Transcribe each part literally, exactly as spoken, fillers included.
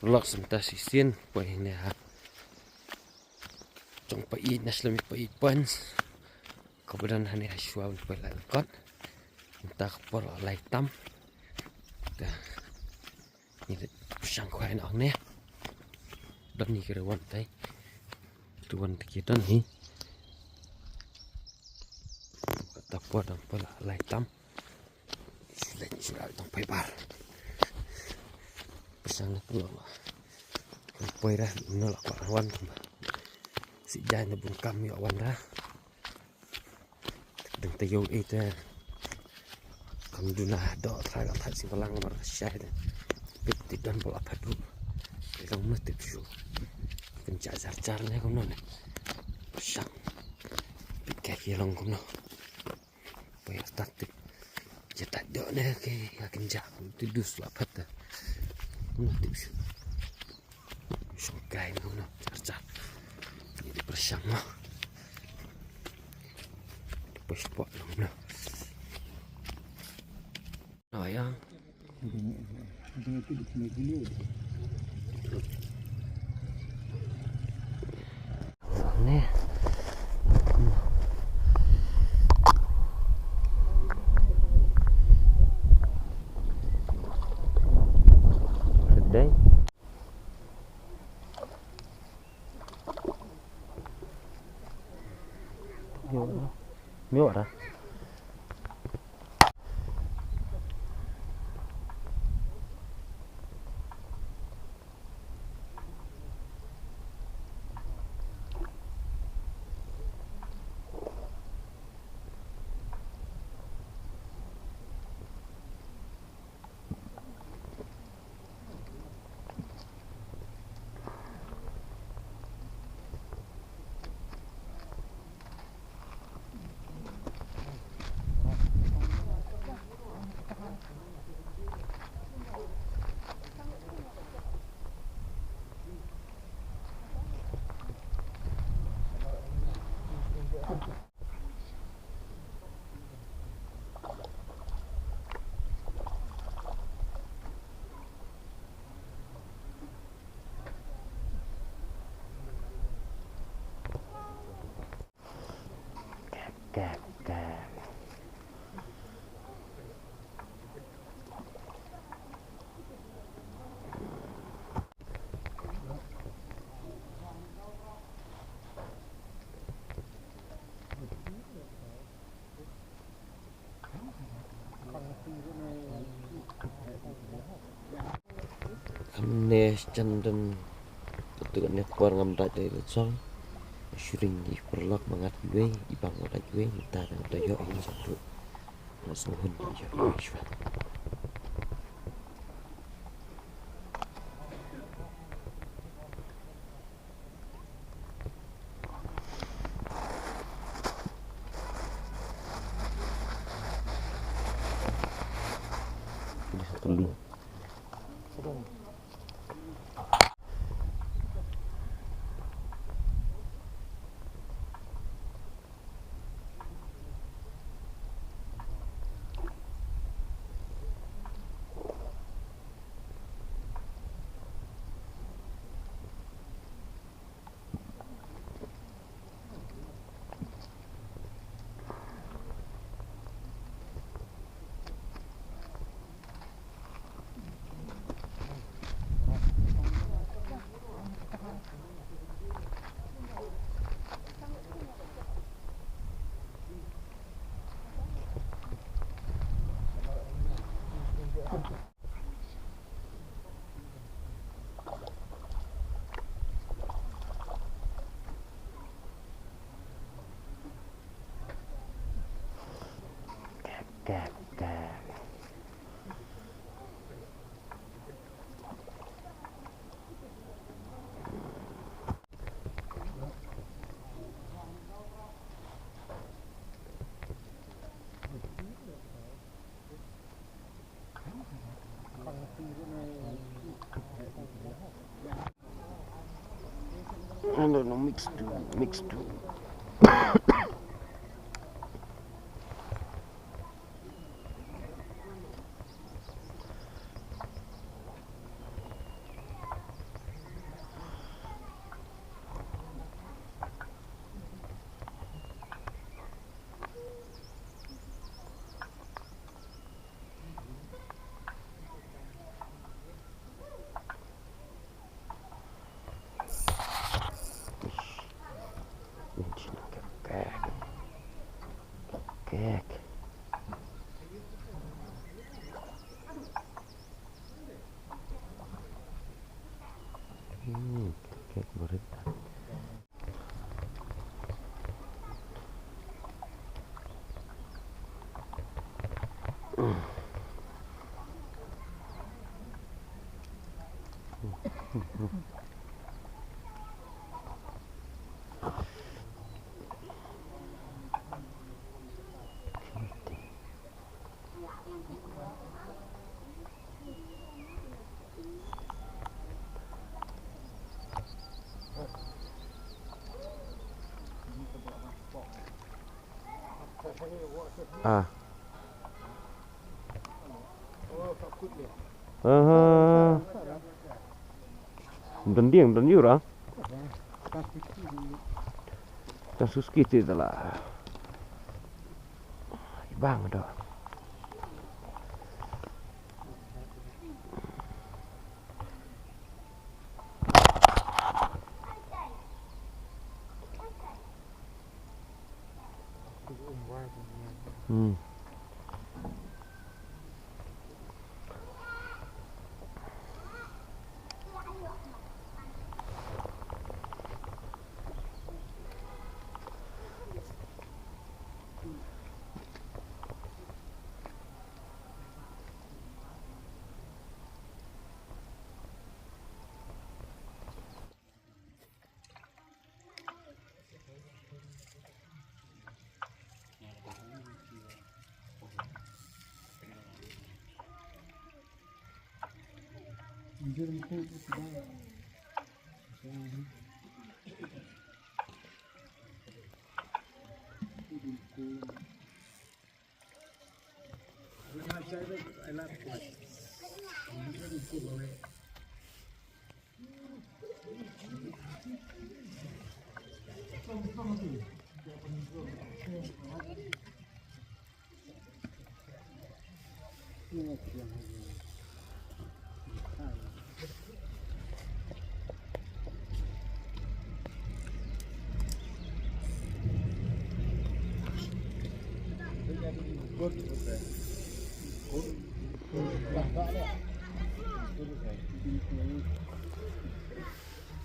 Vlog sa mynta shisien, poi hangne ha Jong Paieit, na shlem Paieit Point. Kaba don hangne ha shuwa ban poi la lyngkot. Mynta ka por la lai tam. Ka ngi leit pyrshang khwai noh hangne. Don hi ki rewon tai. Rewon te ki don hi. Kata por dang poi la lai tam. Shu leit shu leit tang poi bar. Pyrshang na pynlong. Poi ra no la kwah wan tang ba. Si jai na bun kam ïoh wan ra. Dang te ïoh ei te. Kam duna doh trai la thai sing balang mar shai de. Pit ti don bol apa du. Long mesti psu. Kan jar jar jar ne kumno ne. Pyrshang. Pit ka hi long kumno. Poi tat tip. Ïa tat doh ne ke ïa kan jak tu dus la phat ta. Kumno tip shu. Shong kai no no jar jar. Ïa di pyrshang no. Poi spot no no. Oh ya. Ne. Sedai. Miora. Miora. Kamne chandam tu ne por ngam dait dei le song. Shuring i perlok mangat iwei, i bang dait iwei, mynta dang da ïoh i satu. Nga song hun ïoh i shwa. I don't know, mix two, mix two. Hmm, kek barit. Ah. Aha. Dending, dending orang. Dan suski ti dah lah. Bang dah. Hmm.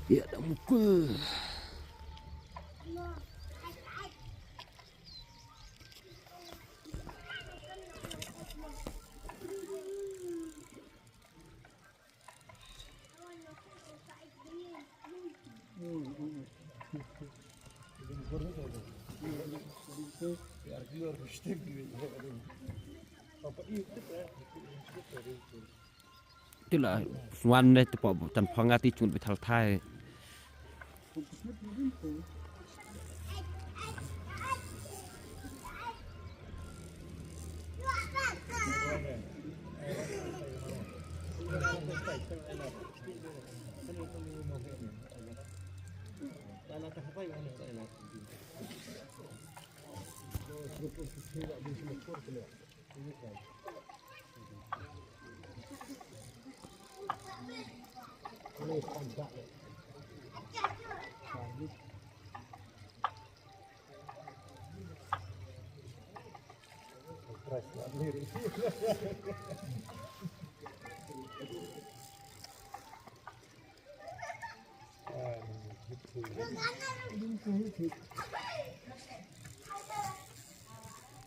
Ïa da mukul. Te la wan ne te pok tan phong ati chung bi thal thai.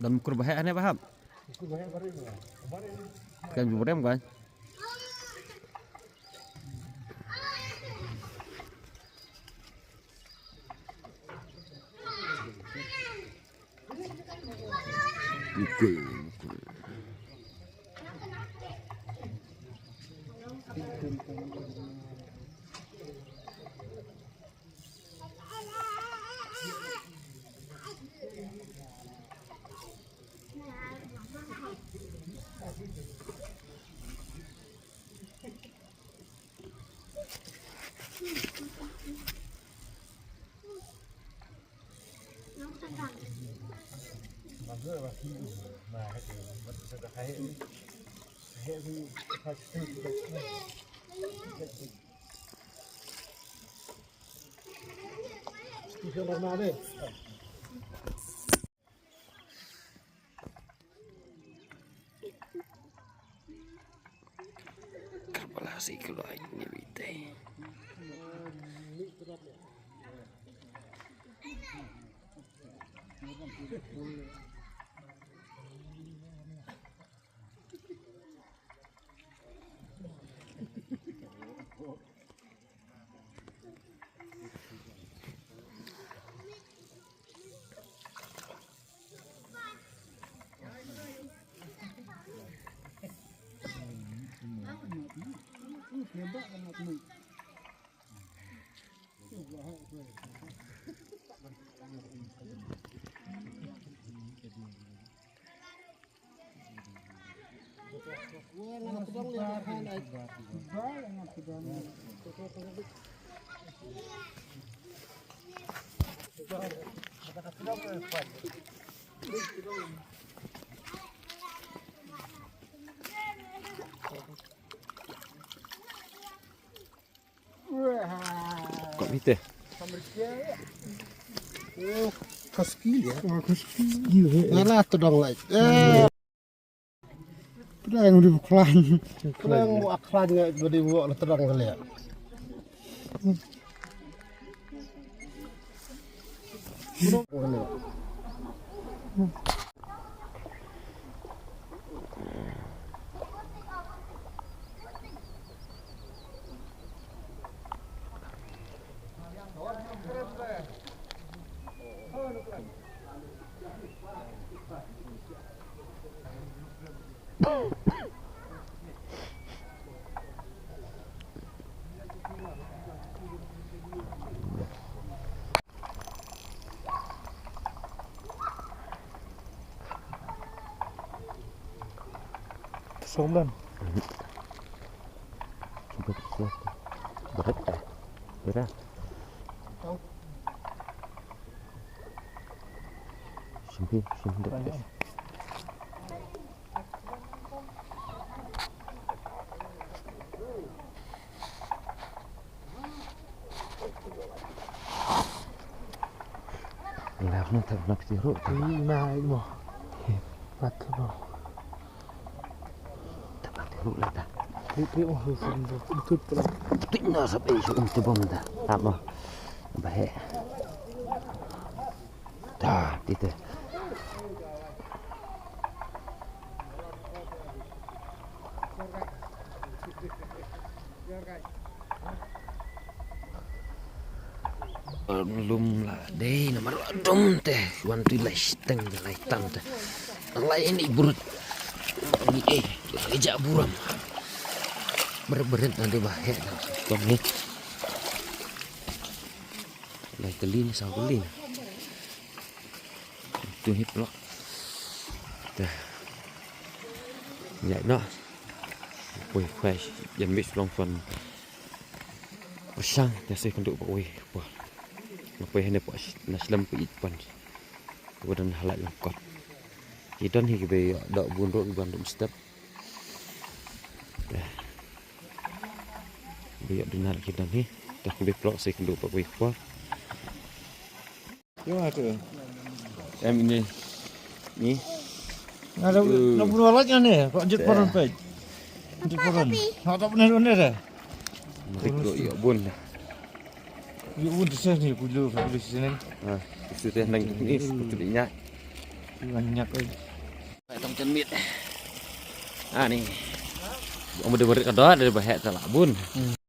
Dan mukur bahaya ne bahap. Kan jurem kan. Kepala si keluar ini bete. Kok bite. Kaski ya. Kaski. Ngala tedong lai. Eh. Pdeng di buklan. Pdeng buklan ya, badi buk la tedong kali ya. Song dan. Cuba tu. Berat dah. Berat. Sempit, sempit. Lah, nak tak nak tiru. Ih, nah, ini mah. Mata mah. Tak nak tiru lah dah. Tiru, oh, itu pula. Tiru lah, sampai isu um tebom dah. Tak mah. Bahaya. Ta, ti te. Lum la dei namar la dum te. Wan tu lai steng lai tam te. Lai ni burut. Ni eh, lai ja buram. Ber-, berit nanti bah, he. Kom ni. Lai kali ni, saw kali ni. Tu hip lo. Te. Ïa no. Poi phai ïa mi shlong pon. Pyrshang te sa ïakynduh bad kawei por. Nga poi hangne pat na shlem peit pon. Kaba don ha lait lyngkot. Ki don hi kiba ïoh doh bun ruh kiban dum step. Te. Ba ïoh duna ki don hi. Te kumba pynlong sa ïakynduh bad kawei por. Yo, ha tu. Em, ini. Ni. Nga dah, dah bunuh alat nga ni. Kau jut paran pek. Jut paran. Ha, tak pernah dua ni dah. Mereka ïoh bun. Ïoh bun tu sini, pulu, pulu sini. Ha, tu sini nang ni, tu dia. Banyak, eh. Tong chen mit. Ah, ni. Ong ba dei ba rit ka dor, dei ba heh ta lah bun. Hmm.